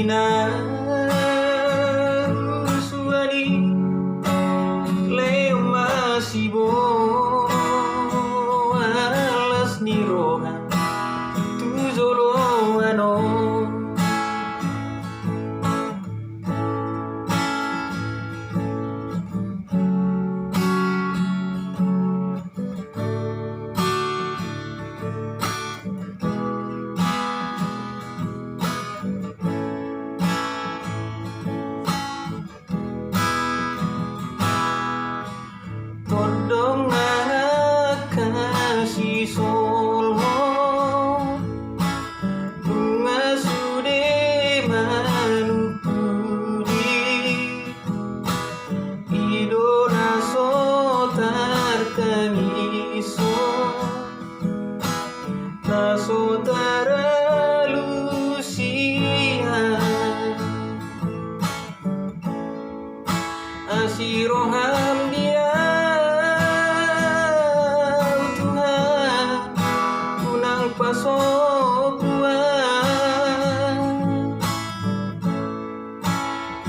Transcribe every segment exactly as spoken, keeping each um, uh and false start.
Na husuan i, lehon ma sibolas ni roha tu joloan on. Tondong na hasisolhot, nunga sude manungkuni, i do na so tartangishon, na so taralusi an. Asi roham di ahu Tuhan, unang pasombuan.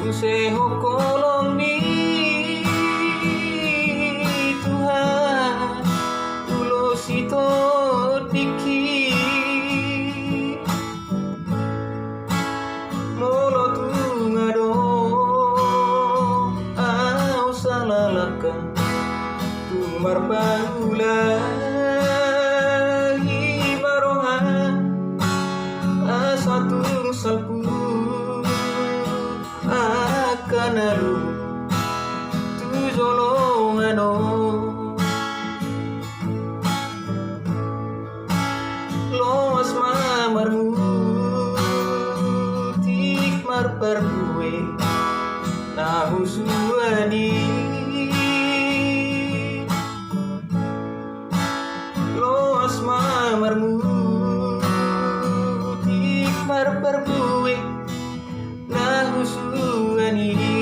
Use ho holongmi Tuhan, ulos i tondingki. Molo tung adong ahu salah langka, tung marpaulahi ma roham, asa tung salpu angka na lumobi tu joloan on. Loas ma marmutik marparbue na husuan i. Loas ma marmutik marparbue na husuan i.